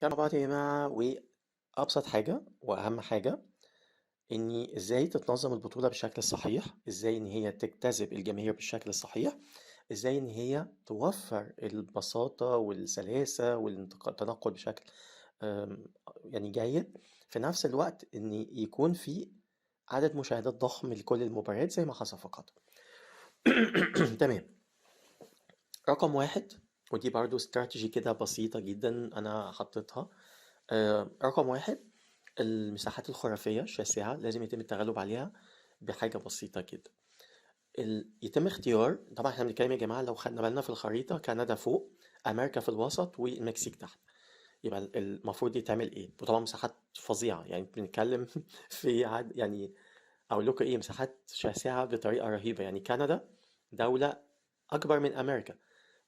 مع بعض يا جماعة. وأبسط حاجة وأهم حاجة إن إزاي تتنظم البطولة بالشكل الصحيح، إزاي إن هي تجتذب الجماهير بالشكل الصحيح، إزاي إن هي توفر البساطة والسلاسة والتنقل بشكل يعني جيد، في نفس الوقت إن يكون في عدد مشاهدات ضخم لكل المباريات زي ما حصل في قطر. تمام. رقم 1، ودي برضو استراتيجي كده بسيطة جدا أنا حطيتها. رقم 1، المساحات الخرافية الشاسعة لازم يتم التغلب عليها بحاجة بسيطة جدا. يتم اختيار، طبعا احنا بنتكلم يا جماعة لو خدنا بالنا في الخريطة، كندا فوق، أمريكا في الوسط، والمكسيك تحت. يبقى المفروض يتعمل ايه؟ وطبعا مساحات فظيعة، يعني بنتكلم في عد، يعني أقول لكم ايه، مساحات شاسعة بطريقة رهيبة. يعني كندا دولة أكبر من أمريكا،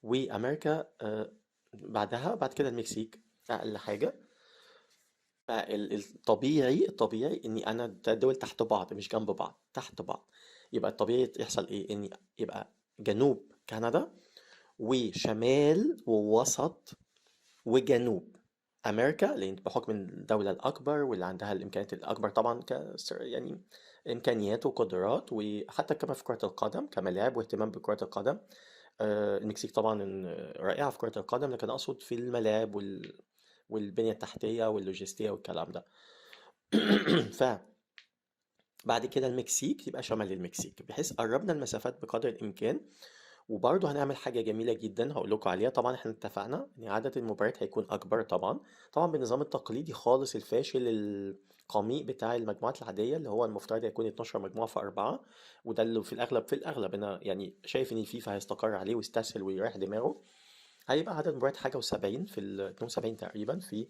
وأمريكا، بعدها بعد كده المكسيك أقل حاجة. الطبيعي إني أنا الدول تحت بعض مش جنب بعض، تحت بعض. يبقى الطبيعي يحصل إيه؟ إني يبقى جنوب كندا وشمال ووسط وجنوب أمريكا، لأن بحكم الدولة الأكبر واللي عندها الإمكانيات الأكبر طبعا، يعني إمكانيات وقدرات، وحتى كما في كرة القدم كملاعب واهتمام بكرة القدم. المكسيك طبعا رائعة في كرة القدم، لكن أقصد في الملاعب والبنية التحتية واللوجستية والكلام ده. بعد كده المكسيك يبقى شمال المكسيك، بحيث قربنا المسافات بقدر الإمكان. وبرضه هنعمل حاجة جميلة جدا هقول لكم عليها. طبعا احنا اتفقنا ان عدد المباريات هيكون اكبر، طبعا بالنظام التقليدي خالص الفاشل القميء بتاع المجموعات العادية اللي هو المفترض هيكون 12 مجموعة في 4، وده اللي في الاغلب انا شايف ان الفيفا هيستقر عليه ويستسهل ويريح دماغه. هيبقى عدد مباريات حاجة وسبعين في ال اتنين وسبعين تقريبا في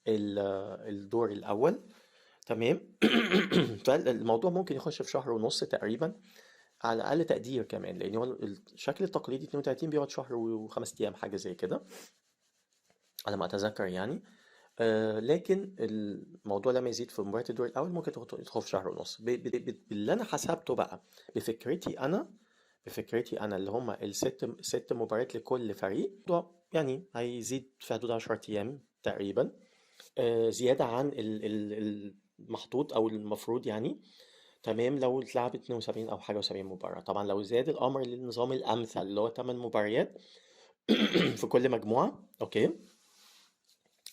الدور الأول. تمام. فالموضوع ممكن يخش في شهر ونص تقريبا على أقل تقدير كمان، لأن هو الشكل التقليدي اتنين وتلاتين بيقعد شهر وخمس أيام حاجة زي كده على ما أتذكر. لكن الموضوع لما يزيد في مباراة الدور الأول ممكن تدخل في شهر ونص. باللي أنا حسبته بقى بفكرتي أنا اللي هما ست مباريات لكل فريق، الموضوع هيزيد في حدود 10 أيام تقريبا، زيادة عن المحطوط أو المفروض. تمام، لو اتلعب اتنين وسبعين أو حاجة وسبعين مباراة. طبعا لو زاد الأمر للنظام الأمثل اللي هو 8 مباريات في كل مجموعة، أوكي،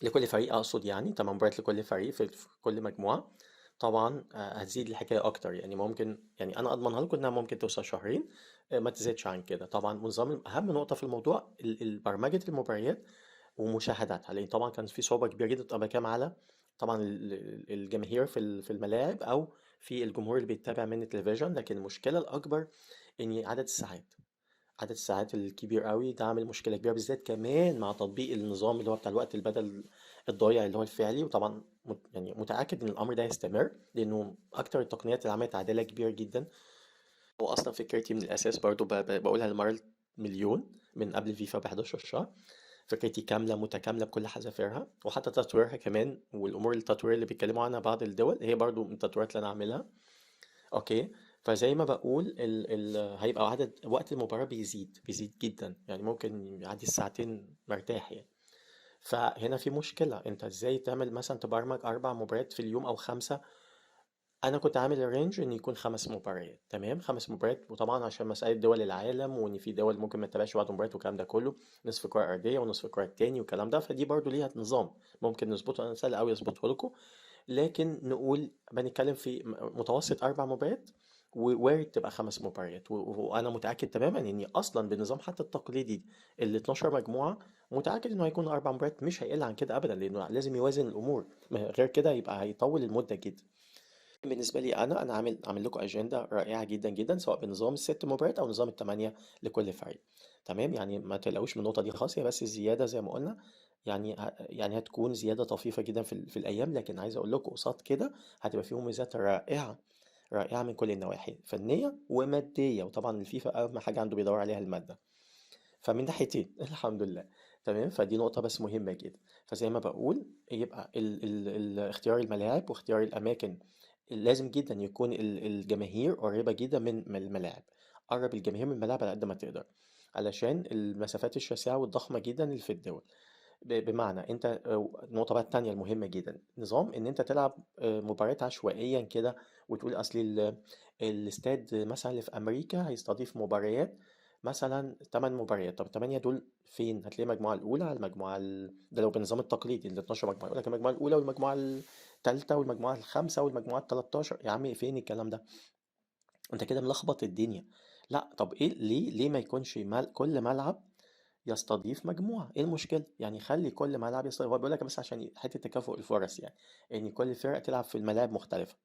لكل فريق أقصد، 8 مباريات لكل فريق في كل مجموعة، طبعا، هتزيد الحكاية أكتر. ممكن، أنا أضمنها لكم إنها ممكن توصل شهرين، ما تزيدش عن كده. طبعا نظام أهم نقطة في الموضوع برمجة المباريات ومشاهداتها، لأن طبعا كان في صعوبة كبيرة جدا بتبقى كام على طبعا الجماهير في الملاعب أو في الجمهور اللي بيتابع من التلفزيون. لكن المشكلة الأكبر إن عدد الساعات الكبير قوي ده عامل مشكلة كبيرة، بالذات كمان مع تطبيق النظام اللي هو بتاع الوقت البدل الضايع اللي هو الفعلي. وطبعا متأكد إن الأمر ده يستمر، لأنه أكتر التقنيات اللي عملت عدالة كبيرة جدا. هو أصلا فكرتي من الأساس برضو بقولها للمرة المليون من قبل فيفا ب 11 شهر، فكرتي كاملة متكاملة بكل حذافيرها، وحتى تطويرها كمان، والأمور التطوير اللي بيتكلموا عنها بعض الدول هي برضو من التطويرات اللي أنا عاملها. فزي ما بقول هيبقى عدد وقت المباراة بيزيد جدا، ممكن يعدي الساعتين مرتاح. فهنا في مشكلة، انت ازاي تعمل مثلا تبرمج 4 مباريات في اليوم او 5؟ انا كنت عامل الرينج ان يكون 5 مباريات، تمام، 5 مباريات. وطبعا عشان مسألة دول العالم وان في دول ممكن ما تتابعش بعض المباريات والكلام ده كله، نصف كرة أرضية ونصف كرة التاني والكلام ده، فدي برضو ليها نظام ممكن نظبطه، انا سهل قوي اظبطه لكم. لكن نقول بنتكلم في متوسط 4 مباريات، ووارد تبقى 5 مباريات. وانا متاكد تماما اني اصلا بالنظام حتى التقليدي ال 12 مجموعه، متاكد انه هيكون 4 مباريات، مش هيقل عن كده ابدا، لانه لازم يوازن الامور، غير كده يبقى هيطول المده جدا. بالنسبه لي انا عامل لكم اجنده رائعه جدا جدا، سواء بنظام الست مباريات او نظام الثمانيه لكل فريق. تمام، ما تقلقوش من النقطه دي خالص، هي بس الزياده زي ما قلنا هتكون زياده طفيفه جدا في الايام، لكن عايز اقول لكم قصاد كده هتبقى فيهم ميزات رائعه رائعه من كل النواحي، فنيه وماديه. وطبعا الفيفا اهم حاجه عنده بيدور عليها الماده، فمن ناحيتين الحمد لله. تمام، فدي نقطة بس مهمة جدا. فزي ما بقول يبقى اختيار الملاعب واختيار الأماكن لازم جدا يكون الجماهير قريبة جدا من الملاعب، قرب الجماهير من الملاعب على قد ما تقدر علشان المسافات الشاسعة والضخمة جدا اللي في الدول. بمعنى انت، النقطة بقى التانية المهمة جدا، نظام ان انت تلعب مباريات عشوائيا كده، وتقول اصل الاستاد مثلا اللي في امريكا هيستضيف مباريات مثلا 8 مباريات. طب 8 دول فين؟ هتلاقي المجموعة الأولى على المجموعة ده لو بالنظام التقليدي ال 12 مجموعة، يقول لك المجموعة الأولى والمجموعة الثالثة والمجموعة الخامسة والمجموعة ال 13. يا عمي فين الكلام ده؟ انت كده ملخبط الدنيا. لا طب ايه، ليه ما يكونش كل ملعب يستضيف مجموعة؟ ايه المشكلة؟ يعني خلي كل ملعب يستضيف. هو بيقول لك بس عشان حتة تكافؤ الفرص، يعني ان كل فرقة تلعب في الملاعب مختلفة.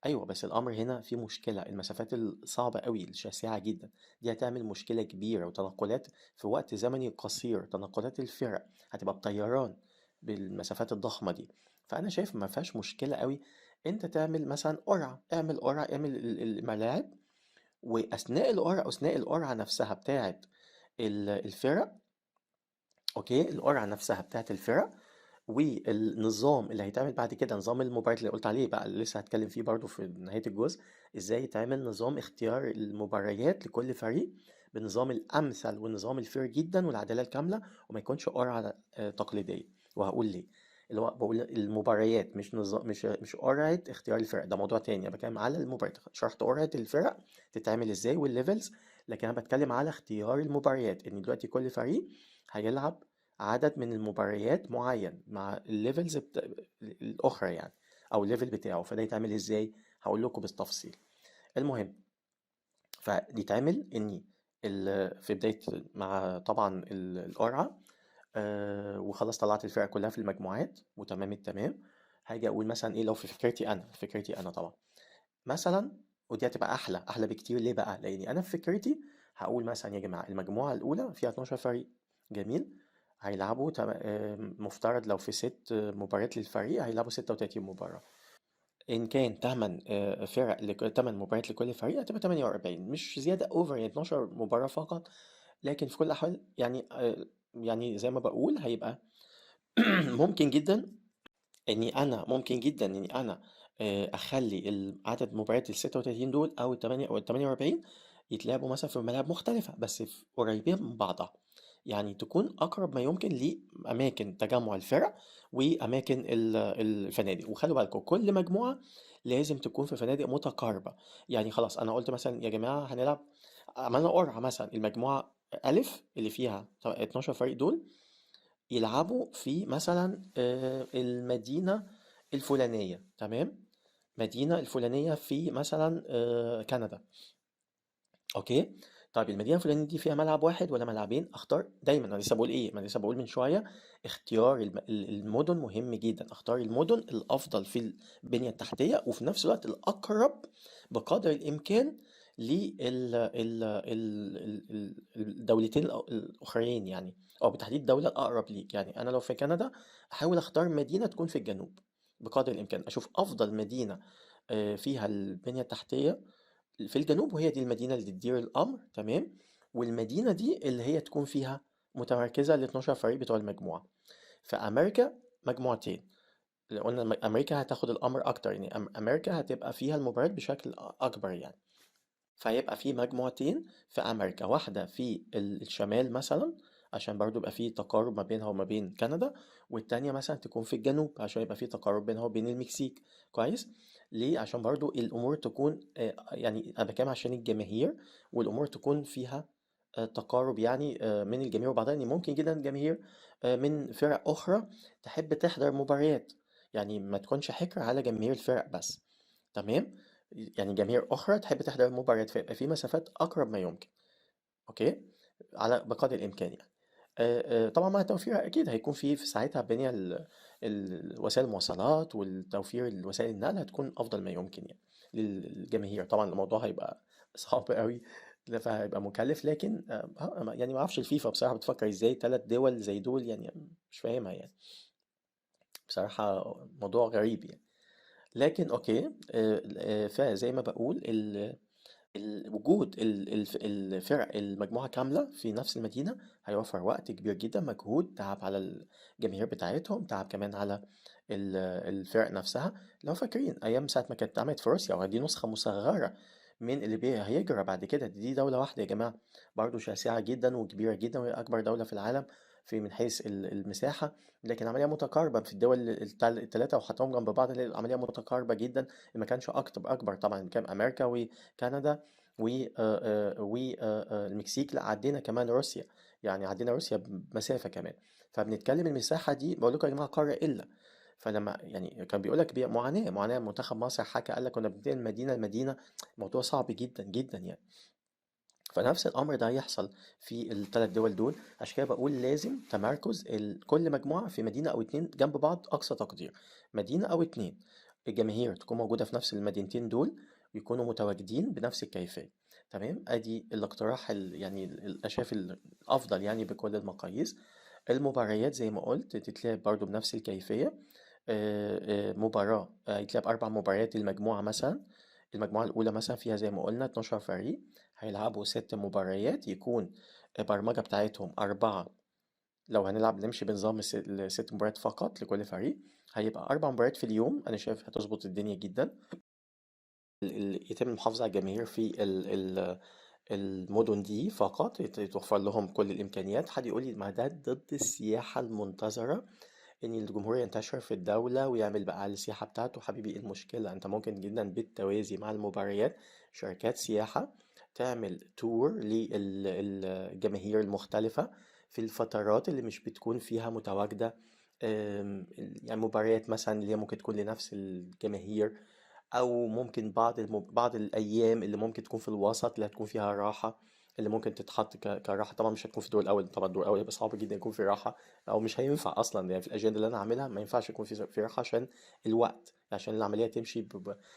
ايوه بس الامر هنا في مشكلة، المسافات الصعبة قوي الشاسعة جدا دي هتعمل مشكلة كبيرة، وتنقلات في وقت زمني قصير، تنقلات الفرق هتبقى بطيران بالمسافات الضخمة دي. فانا شايف ما فيهاش مشكلة قوي انت تعمل مثلا قرعة، اعمل قرعة، اعمل الملاعب، واثناء القرعة، اثناء القرعة نفسها بتاعت الفرق، okay، القرعة نفسها بتاعت الفرق والنظام اللي هيتعمل بعد كده، نظام المباريات اللي قلت عليه بقى اللي لسه هتكلم فيه برضو في نهاية الجزء، ازاي يتعمل نظام اختيار المباريات لكل فريق بالنظام الأمثل والنظام ال fair جدا والعدالة الكاملة، وما يكونش قرعة تقليدية. وهقول ليه اللي هو بقول المباريات مش نظام، مش قرعة اختيار الفرق، ده موضوع تاني. أنا بتكلم على المباريات، شرحت قرعة الفرق تتعمل ازاي وال levels، لكن أنا بتكلم على اختيار المباريات، إن دلوقتي كل فريق هيلعب عدد من المباريات معين مع ال levels الأخرى يعني، أو ال level بتاعه، فده يتعمل إزاي هقول لكم بالتفصيل. المهم فيتعمل إني في بداية مع طبعا القرعة، وخلاص طلعت الفرق كلها في المجموعات وتمام التمام. هاجي أقول مثلا إيه لو في فكرتي أنا، فكرتي أنا طبعا مثلا، ودي هتبقى أحلى، أحلى بكتير. ليه بقى؟ لأني أنا في فكرتي هقول مثلا يا جماعة المجموعة الأولى فيها 12 فريق، جميل، هيلعبوا مفترض لو في 6 مباريات للفريق هيلعبوا 36 مباراة. إن كان 8، فرق 8 مباريات لكل فريق هتبقى 48، مش زيادة أوفر يعني 12 مباراة فقط، لكن في كل الأحوال يعني زي ما بقول هيبقى ممكن جدا إني أنا، ممكن جدا إني أنا، أخلي عدد مباريات ال 36 دول أو التمانية أو التمانية وأربعين يتلعبوا مثلا في ملاعب مختلفة بس قريبين من بعضها، يعني تكون أقرب ما يمكن لأماكن تجمع الفرق وأماكن الفنادق. وخلوا بالكم كل مجموعة لازم تكون في فنادق متقاربة، يعني خلاص أنا قلت مثلا يا جماعة هنلعب، عملنا قرعة مثلا المجموعة ألف اللي فيها 12 فريق دول يلعبوا في مثلا، المدينة الفلانية، تمام، مدينة الفلانية في مثلا، كندا، okay. طيب المدينة الفلانية دي فيها ملعب واحد ولا ملعبين؟ اختار دايما، انا لسه بقول ايه، ما انا لسه بقول من شوية، اختيار المدن مهم جدا، اختار المدن الافضل في البنية التحتية وفي نفس الوقت الاقرب بقدر الامكان الدولتين الاخرين يعني، او بالتحديد الدولة الاقرب ليك. يعني انا لو في كندا احاول اختار مدينة تكون في الجنوب بقدر الامكان، اشوف افضل مدينة، فيها البنية التحتية في الجنوب، وهي دي المدينة اللي تدير الأمر، تمام، والمدينة دي اللي هي تكون فيها متمركزة ال 12 فريق بتوع المجموعة. في أمريكا مجموعتين، اللي قلنا أمريكا هتاخد الأمر أكتر، يعني أمريكا هتبقى فيها المباريات بشكل أكبر يعني، فهيبقى في مجموعتين في أمريكا، واحدة في الشمال مثلا عشان برضو يبقى في تقارب ما بينها وما بين كندا، والتانية مثلا تكون في الجنوب عشان يبقى في تقارب بينها وبين المكسيك. كويس؟ ليه؟ عشان برضو الأمور تكون، يعني أنا بتكلم عشان الجماهير والأمور تكون فيها، تقارب من الجماهير وبعضها. يعني ممكن جدا جماهير، من فرق أخرى تحب تحضر مباريات، يعني ما تكونش حكر على جماهير الفرق بس، تمام؟ يعني جماهير أخرى تحب تحضر مباريات، فيبقى في مسافات أقرب ما يمكن، okay؟ على بقدر الإمكان يعني. طبعا مع التوفير أكيد هيكون في ساعتها بنية وسائل المواصلات والتوفير الوسائل النقل هتكون أفضل ما يمكن يعني للجماهير. طبعا الموضوع هيبقى صعب قوي، فهيبقى مكلف، لكن، ما اعرفش الفيفا بصراحة بتفكر ازاي 3 دول زي دول، مش فاهمها بصراحة، موضوع غريب يعني. لكن okay، فزي ما بقول وجود الفرق المجموعة كاملة في نفس المدينة هيوفر وقت كبير جدا، مجهود، تعب على الجماهير بتاعتهم، تعب كمان على الفرق نفسها. لو فاكرين أيام ساعة ما كانت اتعملت في روسيا، ودي نسخة مصغرة من اللي هيجرى بعد كده، دي دولة واحدة يا جماعة، برضو شاسعة جدا وكبيرة جدا، وهي أكبر دولة في العالم، في من حيث المساحة، لكن عملية متقاربة في الدول الثلاثة، وحطهم جنب بعض نلاقي العملية متقاربة جدا، ما كانش أكبر طبعا كان أمريكا وكندا والمكسيك، لا عدينا كمان روسيا، يعني عدينا روسيا بمسافة كمان. فبنتكلم المساحة دي، بقول لكم يا جماعة قارة إلا. فلما يعني كان بيقول لك معاناة منتخب مصر حكى قال لك كنا بننتقل من مدينة لمدينة، الموضوع صعب جدا جدا يعني. فنفس الأمر ده هيحصل في الثلاث دول دول. عشان كده بقول لازم تمركز كل مجموعة في مدينة أو اتنين جنب بعض، أقصى تقدير مدينة أو اتنين، الجماهير تكون موجودة في نفس المدينتين دول، ويكونوا متواجدين بنفس الكيفية. تمام، أدي الاقتراح يعني أنا شايف الأفضل يعني بكل المقاييس. المباريات زي ما قلت تتلعب برضو بنفس الكيفية، مباراة، يتلعب 4 مباريات المجموعة مثلا. المجموعة الأولى مثلا فيها زي ما قلنا 12 فريق، هيلعبوا 6 مباريات، يكون البرمجة بتاعتهم 4. لو هنلعب نمشي بنظام الست مباريات فقط لكل فريق، هيبقى 4 مباريات في اليوم. أنا شايف هتظبط الدنيا جدا. يتم المحافظة على الجماهير في المدن دي فقط، يتوفر لهم كل الإمكانيات. حد يقول لي ما ده ضد السياحة المنتظرة، إن الجمهور ينتشر في الدولة ويعمل بقى على السياحة بتاعته. حبيبي إيه المشكلة؟ أنت ممكن جدا بالتوازي مع المباريات شركات سياحة تعمل تور للجماهير المختلفة في الفترات اللي مش بتكون فيها متواجدة، يعني مباريات مثلا اللي هي ممكن تكون لنفس الجماهير، أو ممكن بعض الأيام اللي ممكن تكون في الوسط اللي هتكون فيها راحة، اللي ممكن تتحط كراحة. طبعا مش هتكون في الدور الأول، طبعا الدور الأول هيبقى صعب جدا يكون في راحة، أو مش هينفع أصلا يعني في الأجندة اللي أنا عاملها ما ينفعش يكون في راحة عشان الوقت، عشان العملية تمشي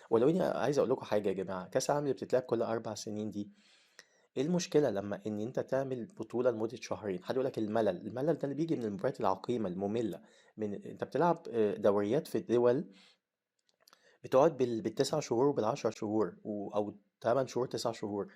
ولو إني عايز أقول لكم حاجة يا جماعة، كأس العالم اللي بتتلعب كل 4 سنين دي، إيه المشكلة لما إن أنت تعمل بطولة لمدة شهرين؟ حد يقول لك الملل، الملل ده اللي بيجي من المباريات العقيمة المملة، من أنت بتلعب، دوريات في الدول بتقعد بالتسع شهور وبالعشر شهور أو 8 شهور 9 شهور،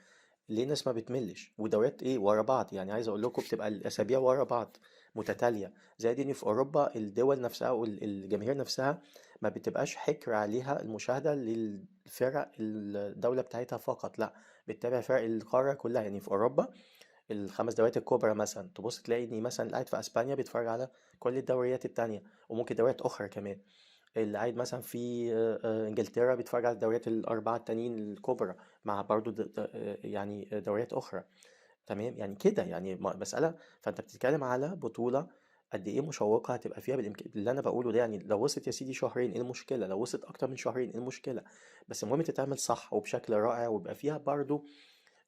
ليه الناس ما بتملش؟ ودوريات إيه ورا بعض، يعني عايز أقول لكم بتبقى الأسابيع ورا بعض متتالية. زائد إن في أوروبا الدول نفسها والجماهير نفسها ما بتبقاش حكر عليها المشاهدة للفرق الدولة بتاعتها فقط، لا بتتابع فرق القارة كلها. يعني في أوروبا ال5 دوريات الكبرى مثلا، تبص تلاقي إن مثلا اللي قاعد في أسبانيا بيتفرج على كل الدوريات التانية وممكن دوريات أخرى كمان، اللي قاعد مثلا في، إنجلترا بيتفرج على الدوريات ال4 التانيين الكبرى مع برضو دوريات أخرى. تمام، يعني كده يعني مسألة. فأنت بتتكلم على بطولة قد إيه مشوقة هتبقى فيها اللي أنا بقوله ده. يعني لو وصلت يا سيدي شهرين إيه المشكلة؟ لو وصلت أكتر من شهرين إيه المشكلة؟ بس المهم تتعمل صح وبشكل رائع، ويبقى فيها برضو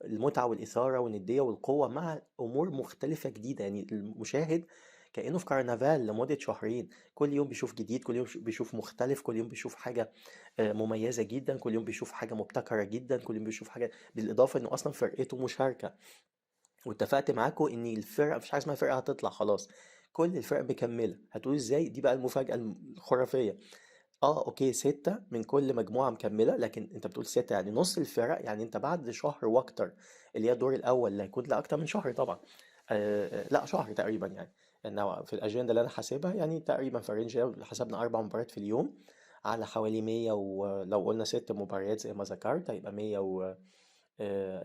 المتعة والإثارة والندية والقوة مع أمور مختلفة جديدة. يعني المشاهد كأنه في كرنفال لمدة شهرين، كل يوم بيشوف جديد، كل يوم بيشوف مختلف، كل يوم بيشوف حاجة، مميزة جدا، كل يوم بيشوف حاجة مبتكرة جدا، كل يوم بيشوف حاجة، بالإضافة إنه أصلا فرقته مشاركة. واتفقت معاكم إن الفرقة مفيش حاجة اسمها فرقة هتطلع، خلاص كل الفرق مكملة. هتقولوا إزاي؟ دي بقى المفاجأة الخرافية. أوكي، 6 من كل مجموعة مكملة، لكن أنت بتقول 6 يعني نص الفرق، يعني أنت بعد شهر وأكتر اللي هي الدور الأول اللي هيكون لا أكتر من شهر طبعا، لا شهر تقريبا، يعني إنه في الأجندة اللي أنا حاسبها يعني تقريبا في الرينج ده حسبنا 4 مباريات في اليوم على حوالي 100، ولو قلنا 6 مباريات زي ما ذكرت هيبقى مية و،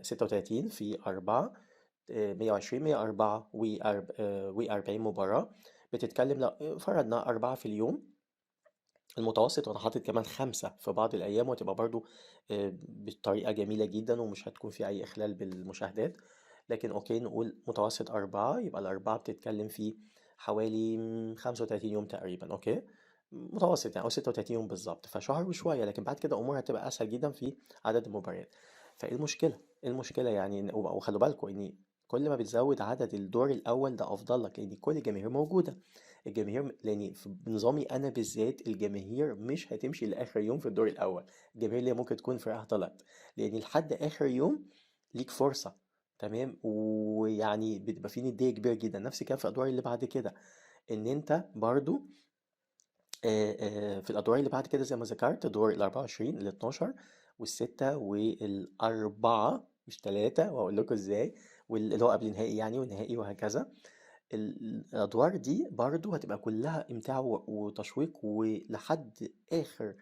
ستة وتلاتين في 4، مية وعشرين، مية وأربعة وأربعين مباراة. بتتكلم لا فرضنا 4 في اليوم المتوسط، وأنا حاطط كمان 5 في بعض الأيام، وتبقى برضو، بطريقة جميلة جدا ومش هتكون في أي إخلال بالمشاهدات. لكن أوكي نقول متوسط 4، يبقى ال4 بتتكلم في حوالي 35 يوم تقريبا، أوكي متوسط يعني، أو 36 يوم بالظبط، فشهر وشوية. لكن بعد كده أمور هتبقى أسهل جدا في عدد المباريات. فإيه المشكلة؟ إيه المشكلة يعني إن-، وخلوا بالكم إن كل ما بتزود عدد الدور الأول ده أفضل لك، لأن كل الجماهير موجودة. الجماهير لأن في نظامي أنا بالذات الجماهير مش هتمشي لآخر يوم في الدور الأول، الجماهير اللي ممكن تكون فرقها طلعت، لأن لحد آخر يوم ليك فرصة. تمام، ويعني بتبقى في ندية كبيرة جدا. نفس الكلام في الأدوار اللي بعد كده، إن أنت برضو، في الأدوار اللي بعد كده زي ما ذكرت دور الأربعة وعشرين، الاتناشر والستة والأربعة مش تلاتة، وهقول لكم إزاي، واللي هو قبل النهائي يعني والنهائي وهكذا. الأدوار دي برضو هتبقى كلها إمتاع وتشويق، ولحد آخر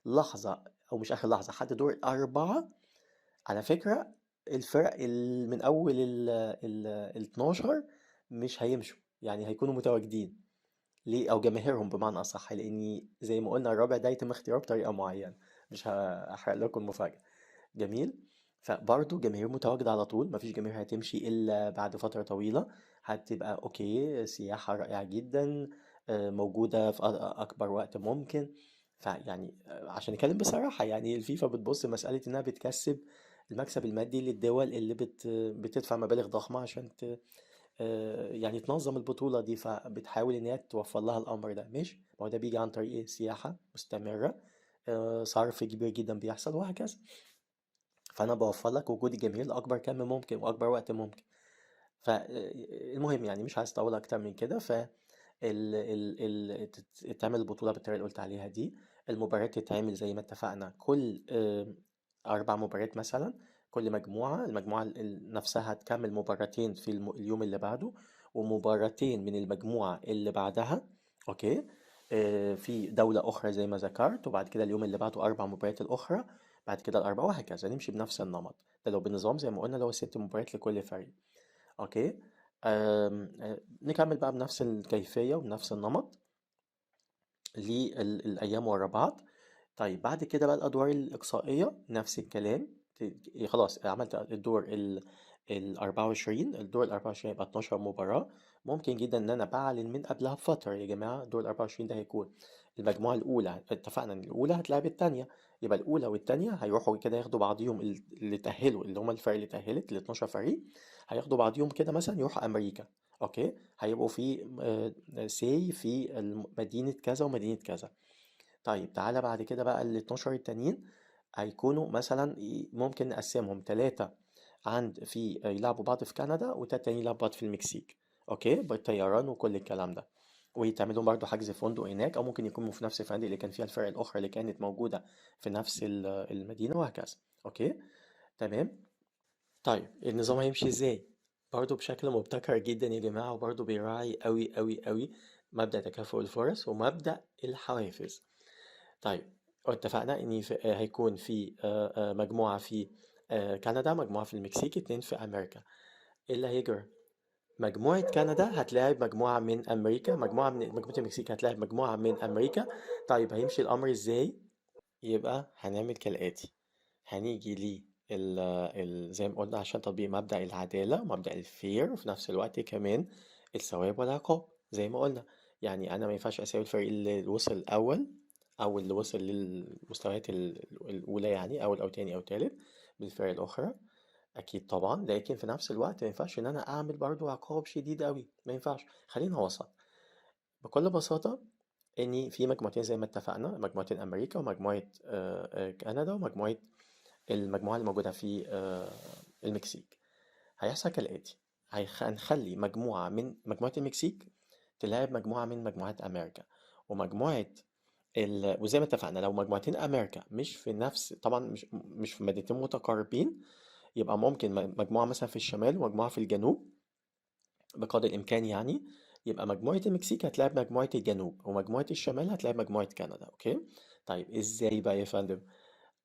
لحظة، أو مش آخر لحظة، لحد دور الأربعة. على فكرة الفرق من أول ال 12 مش هيمشوا، يعني هيكونوا متواجدين ليه، او جماهيرهم بمعنى اصح، لاني زي ما قلنا الرابع ده يتم اختياره بطريقة معينة، مش هحرق لكم المفاجاة. جميل. فبرضه جماهير متواجدة على طول، مفيش جماهير هتمشي إلا بعد فترة طويلة، هتبقى okay، سياحة رائعة جدا، موجودة في أكبر وقت ممكن. فيعني عشان نتكلم بصراحة، يعني الفيفا بتبص مسألة إنها بتكسب المكسب المادي للدول اللي بتدفع مبالغ ضخمة عشان يعني تنظم البطولة دي، فبتحاول إن هي توفر لها الأمر ده. ماشي، ما هو ده بيجي عن طريق سياحة مستمرة، صرف كبير جدا بيحصل وهكذا. فأنا بوفر لك وجود الجماهير لأكبر كم ممكن وأكبر وقت ممكن. فالمهم يعني مش عايز أطول أكتر من كده. ف تعمل البطولة بالطريقة اللي قلت عليها دي، المباريات تتعمل زي ما اتفقنا، كل 4 مباريات مثلا، كل مجموعة، المجموعة نفسها تكمل مباراتين في اليوم اللي بعده، ومباراتين من المجموعة اللي بعدها، okay، في دولة أخرى زي ما ذكرت، وبعد كده اليوم اللي بعده 4 مباريات الأخرى، بعد كده ال4، وهكذا نمشي بنفس النمط ده لو بنظام زي ما قلنا اللي هو 6 مباريات لكل فريق. okay، نكمل بقى بنفس الكيفية وبنفس النمط للأيام ورا بعض. طيب بعد كده بقى الأدوار الإقصائية نفس الكلام، خلاص عملت الدور ال 24، الدور ال 24 يبقى 12 مباراة. ممكن جدا إن أنا بعلن من قبلها بفترة يا جماعة دور ال 24 ده هيكون المجموعة الأولى، اتفقنا إن الأولى هتلعب التانية، يبقى الأولى والتانية هيروحوا كده ياخدوا بعضيهم اللي تأهلوا، اللي هما الفريق اللي تأهلت ال 12 فريق هياخدوا بعضيهم كده مثلا يروحوا أمريكا، okay، هيبقوا في سي في مدينة كذا ومدينة كذا. طيب تعالى بعد كده بقى ال 12 التانيين هيكونوا مثلا ممكن نقسمهم 3 عند في يلعبوا بعض في كندا، وتلاتة تانيين يلعبوا بعض في المكسيك، okay، بالطيران وكل الكلام ده، ويتعملوا برضو حجز فندق هناك، او ممكن يكونوا في نفس الفنادق اللي كان فيها الفرق الاخرى اللي كانت موجودة في نفس المدينة وهكذا. okay تمام. طيب النظام هيمشي ازاي؟ برضو بشكل مبتكر جدا يا جماعة، وبرضو بيراعي قوي قوي قوي مبدأ تكافؤ الفرص ومبدأ الحوافز. طيب اتفقنا ان هيكون في مجموعة في كندا، مجموعة في المكسيك، 2 في امريكا. ايه اللي هيجرى؟ مجموعة كندا هتلاعب مجموعة من امريكا، مجموعة من مجموعة المكسيك هتلاعب مجموعة من امريكا. طيب هيمشي الامر ازاي؟ يبقى هنعمل كالاتي، هنيجي ل زي ما قلنا عشان تطبيق مبدأ العدالة ومبدأ الفير، وفي نفس الوقت كمان الثواب والعقاب زي ما قلنا. يعني أنا ما ينفعش أساوي الفريق اللي وصل الأول أو اللي وصل للمستويات الأولى، يعني أول أو تاني أو تالت، بالفرق الأخرى أكيد طبعا، لكن في نفس الوقت ما ينفعش إن أنا أعمل برضو عقاب شديد أوي، ما ينفعش، خلينا وسط. بكل بساطة إني في مجموعتين زي ما اتفقنا، مجموعتين أمريكا ومجموعة، كندا ومجموعة المجموعة اللي موجودة في، المكسيك. هيحصل كالآتي، هنخلي مجموعة من مجموعة المكسيك تلاعب مجموعة من مجموعات أمريكا، ومجموعة وزي ما اتفقنا لو مجموعتين أمريكا مش في نفس، طبعا مش في مدينتين متقاربين، يبقى ممكن مجموعة مثلا في الشمال ومجموعة في الجنوب بقدر الإمكان، يعني يبقى مجموعة المكسيك هتلاعب مجموعة الجنوب ومجموعة الشمال هتلاعب مجموعة كندا. okay طيب إزاي بقى يا فندم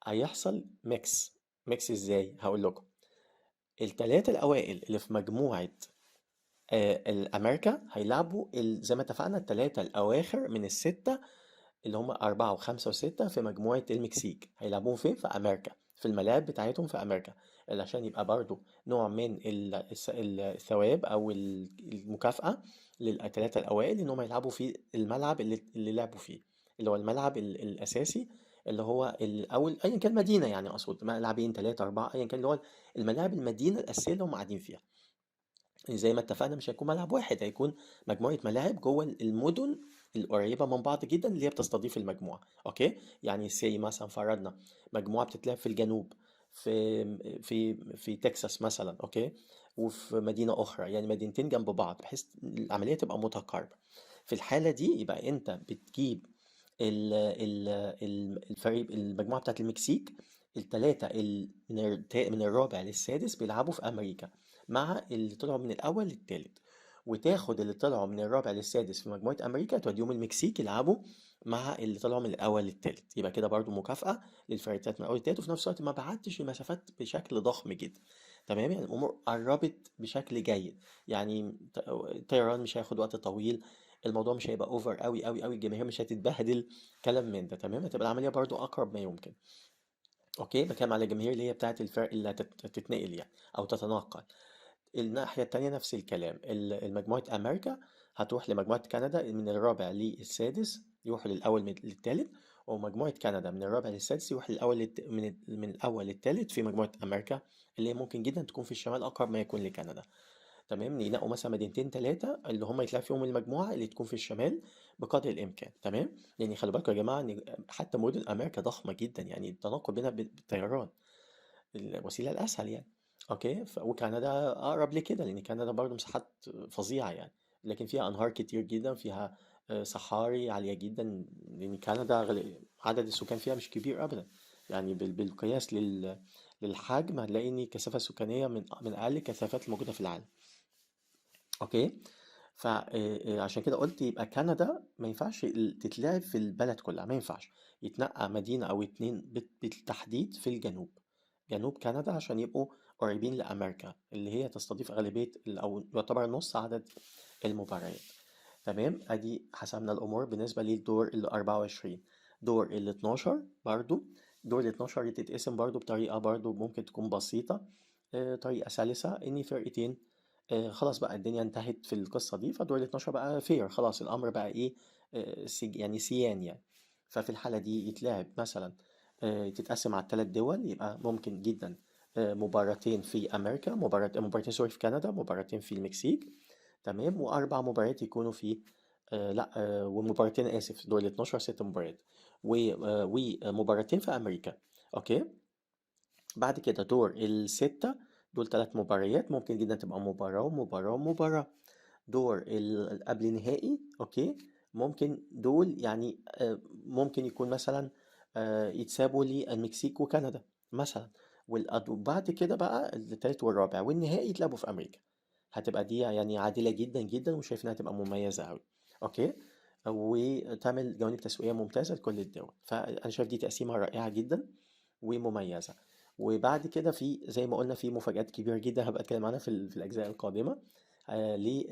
هيحصل mix؟ mix إزاي؟ هقول لكم. التلاتة الأوائل اللي في مجموعة، الأمريكا هيلعبوا زي ما اتفقنا التلاتة الأواخر من الستة اللي هم 4 و5 و6 في مجموعة المكسيك، هيلعبوهم فين؟ في أمريكا، في الملاعب بتاعتهم في أمريكا، اللي عشان يبقى برضو نوع من الثواب أو المكافأة للتلاتة الأوائل إن هم يلعبوا في الملعب اللي لعبوا فيه، اللي هو الملعب الأساسي اللي هو الأول، أيا كان مدينة، يعني أقصد ملعبين 3 4 أيا كان، اللي هو الملاعب المدينة الأساسية اللي هم قاعدين فيها. زي ما اتفقنا مش هيكون ملعب واحد، هيكون مجموعة ملاعب جوه المدن القريبة من بعض جدا اللي هي بتستضيف المجموعة. okay يعني سي مثلا فرضنا مجموعة بتتلعب في الجنوب في تكساس مثلا، okay، وفي مدينة أخرى، يعني مدينتين جنب بعض بحيث العملية تبقى متقاربة. في الحالة دي يبقى أنت بتجيب الفريق المجموعة بتاعت المكسيك التلاتة من الرابع للسادس بيلعبوا في أمريكا مع اللي طلعوا من الأول للتالت، وتاخد اللي طلعوا من الرابع للسادس في مجموعة أمريكا توديهم المكسيك يلعبوا مع اللي طلعوا من الأول للتالت. يبقى كده برضو مكافأة للفريق من الأول للتالت، وفي نفس الوقت ما بعدتش المسافات بشكل ضخم جدا. تمام؟ يعني الأمور قربت بشكل جيد، يعني الطيران مش هياخد وقت طويل، الموضوع مش هيبقى over قوي قوي قوي، الجماهير مش هتتبهدل، كلام من ده. تمام؟ هتبقى العملية برضو أقرب ما يمكن. okay، بتكلم على الجماهير اللي هي بتاعت الفرق اللي هتتنقل يعني أو تتناقل. الناحية التانية نفس الكلام، المجموعة أمريكا هتروح لمجموعة كندا من الرابع للسادس، يروحوا للأول للتالت، ومجموعة كندا من الرابع للسادس يروح للأول من الأول للتالت في مجموعة أمريكا اللي هي ممكن جدا تكون في الشمال أقرب ما يكون لكندا. تمام؟ ينقوا مثلا مدينتين تلاتة اللي هم يتلعب فيهم المجموعة اللي تكون في الشمال بقدر الإمكان. تمام؟ لأن خلي بالكم يا جماعة إن حتى مدن أمريكا ضخمة جدا، يعني التنقل بينها بالطيران الوسيلة الأسهل يعني. okay، وكندا أقرب لكده، لأن كندا برضو مساحات فظيعة يعني، لكن فيها أنهار كتير جدا، فيها صحاري عالية جدا، لأن كندا عدد السكان فيها مش كبير أبدا يعني، بالقياس للحجم هنلاقي إن الكثافة السكانية من أقل الكثافات الموجودة في العالم. okay، عشان كده قلت يبقى كندا ما ينفعش تتلعب في البلد كلها، ما ينفعش يتنقى مدينة أو اتنين بالتحديد في الجنوب، جنوب كندا، عشان يبقوا قريبين لأمريكا اللي هي تستضيف غالبية أو يعتبر نص عدد المباريات. تمام؟ أدي حسبنا الأمور بالنسبة للدور ال 24. دور ال 12 برضو، دور ال 12 تتقسم برضو بطريقة برضو ممكن تكون بسيطة، طريقة سلسة، إن فرقتين، خلاص بقى الدنيا انتهت في القصة دي، فدور ال 12 بقى fair، خلاص الأمر بقى إيه، يعني سيان يعني. ففي الحالة دي يتلعب مثلا، تتقسم على الثلاث دول، يبقى ممكن جدا، مباراتين في أمريكا، مباراتين sorry في كندا، مباراتين في المكسيك. تمام؟ وأربع مباريات يكونوا في، لا، ومباراتين، آسف، دور ال 12 6 مباريات، ومباراتين في أمريكا. okay؟ بعد كده دور ال6 دول 3 مباريات، ممكن جدا تبقى مباراة ومباراة ومباراة. دور قبل نهائي، okay، ممكن دول ممكن يكون مثلا، يتسابوا للمكسيك وكندا مثلا، وبعد كده بقى التالت والرابع والنهائي يتلعبوا في أمريكا. هتبقى دي عادلة جدا جدا، وشايف إنها تبقى مميزة أوي. okay، وتعمل جوانب تسويقية ممتازة لكل الدول. فأنا شايف دي تقسيمة رائعة جدا ومميزة. وبعد كده في زي ما قلنا في مفاجآت كبيرة جدا هبقى أتكلم عنها في الأجزاء القادمة، ليه،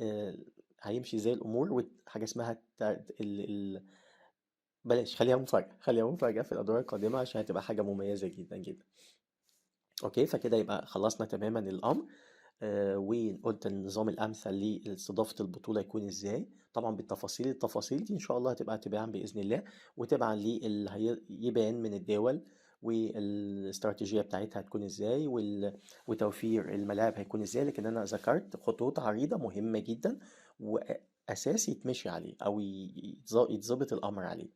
هيمشي ازاي الأمور، وحاجة اسمها بلاش، خليها مفاجأة، خليها مفاجأة في الأدوار القادمة عشان هتبقى حاجة مميزة جدا جدا. okay، فكده يبقى خلصنا تماما الأمر، وقلت النظام الأمثل لاستضافة البطولة يكون إزاي، طبعا بالتفاصيل. التفاصيل دي إن شاء الله هتبقى تباعا بإذن الله، وتبعا للي هيبان من الدول والاستراتيجية بتاعتها هتكون إزاي، وتوفير الملاعب هيكون إزاي. لكن أنا ذكرت خطوط عريضة مهمة جدا وأساس يتمشي عليه أو يتظبط الأمر عليه.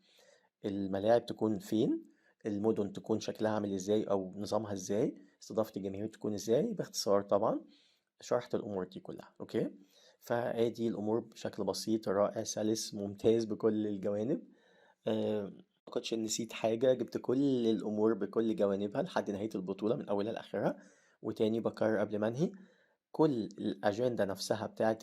الملاعب تكون فين، المدن تكون شكلها عامل إزاي أو نظامها إزاي، استضافة الجماهير تكون إزاي، باختصار طبعا شرحت الأمور دي كلها. okay، فأدي الأمور بشكل بسيط رائع سلس ممتاز بكل الجوانب. ما أعتقدش إن نسيت حاجة، جبت كل الأمور بكل جوانبها لحد نهاية البطولة من أولها لآخرها. وتاني بكرر قبل ما أنهي، كل الأجندة نفسها بتاعت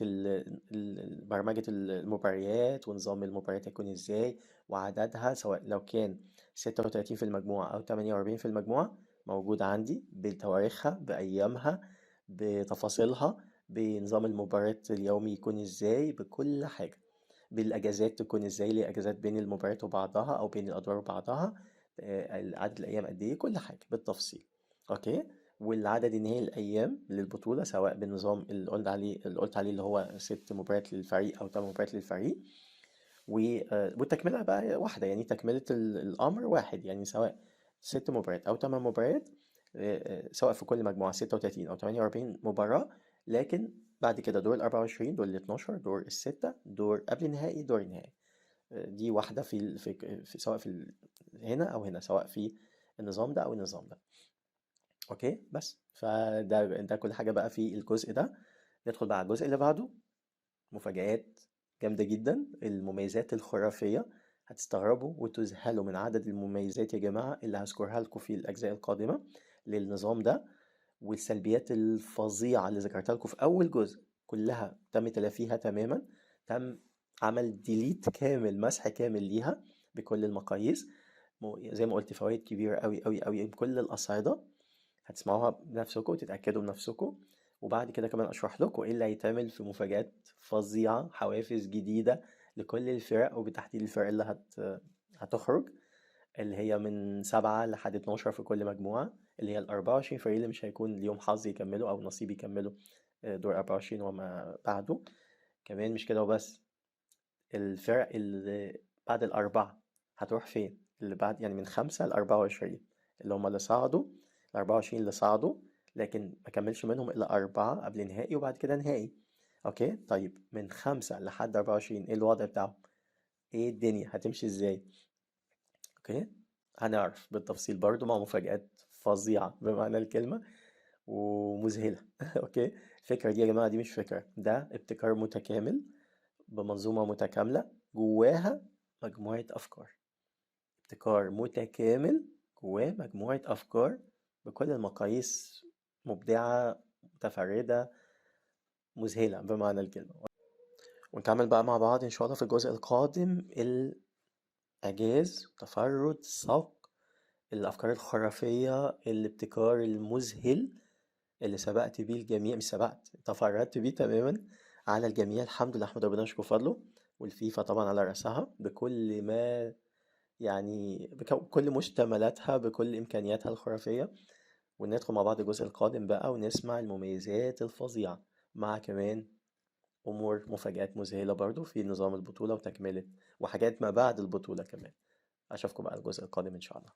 برمجة المباريات ونظام المباريات هيكون إزاي وعددها، سواء لو كان 36 في المجموعة أو 48 في المجموعة، موجودة عندي بتواريخها بأيامها بتفاصيلها، بنظام المباريات اليومي يكون إزاي، بكل حاجة، بالأجازات تكون إزاي، ليه أجازات بين المباريات وبعضها أو بين الأدوار وبعضها، عدد الأيام قد إيه، كل حاجة بالتفصيل. okay، والعدد النهائي الأيام للبطولة سواء بالنظام اللي قلت عليه، اللي قلت عليه اللي هو 6 مباريات للفريق أو 8 مباريات للفريق، والتكملة بقى واحدة، يعني تكملة الأمر واحد، يعني سواء 6 مباريات أو 8 مباريات، سواء في كل مجموعة 36 أو 48 مباراة، لكن بعد كده دور الأربعة وعشرين، دور الاتناشر، دور الستة، دور قبل النهائي، دور النهائي. دي واحدة سواء في هنا أو هنا، سواء في النظام ده أو النظام ده. okay، بس فده ده كل حاجة بقى في الجزء ده. ندخل بقى على الجزء اللي بعده، مفاجآت جامدة جدا، المميزات الخرافية. هتستغربوا وتذهلوا من عدد المميزات يا جماعة اللي هذكرها لكم في الأجزاء القادمة للنظام ده، والسلبيات الفظيعة اللي ذكرتها لكم في أول جزء كلها تم تلافيها تماما، تم عمل ديليت كامل، مسح كامل ليها بكل المقاييس. زي ما قلت فوائد كبيرة أوي أوي أوي بكل الأصعدة. هتسمعوها بنفسكم وتتأكدوا بنفسكم، وبعد كده كمان أشرح لكم إيه اللي هيتعمل في مفاجآت فظيعة، حوافز جديدة لكل الفرق، وبالتحديد الفرق اللي هتخرج، اللي هي من 7 لحد 12 في كل مجموعة، اللي هي 24 فريق اللي مش هيكون ليهم حظ يكملوا أو نصيب يكملوا دور 24 وما بعده. كمان مش كده وبس، الفرق اللي بعد الأربعة هتروح فين؟ اللي بعد يعني من 5 ل24 اللي هم اللي صعدوا، 24 اللي صعدوا لكن ما كملش منهم إلا 4 قبل نهائي وبعد كده نهائي. okay طيب من 5 لحد 24 إيه الوضع بتاعهم؟ إيه الدنيا هتمشي إزاي؟ okay هنعرف بالتفصيل برضو مع مفاجآت فظيعة بمعنى الكلمة ومذهلة. okay الفكرة دي يا جماعة دي مش فكرة، ده ابتكار متكامل بمنظومة متكاملة جواها مجموعة أفكار. ابتكار متكامل جواه مجموعة أفكار بكل المقاييس، مبدعة متفردة مذهلة بمعنى الكلمة. ونكمل بقى مع بعض إن شاء الله في الجزء القادم الإعجاز، تفرد، سبق، الأفكار الخرافية، الابتكار المذهل اللي سبقت بيه الجميع، مش سبقت، تفردت بيه تماما على الجميع. الحمد لله، أحمد ربنا وشكره فضله، والفيفا طبعا على رأسها بكل ما يعني بكل مشتملاتها بكل إمكانياتها الخرافية. وندخل مع بعض الجزء القادم بقى ونسمع المميزات الفظيعة مع كمان أمور مفاجآت مذهلة برضو في نظام البطولة وتكملة وحاجات ما بعد البطولة كمان. أشوفكم بقى الجزء القادم إن شاء الله.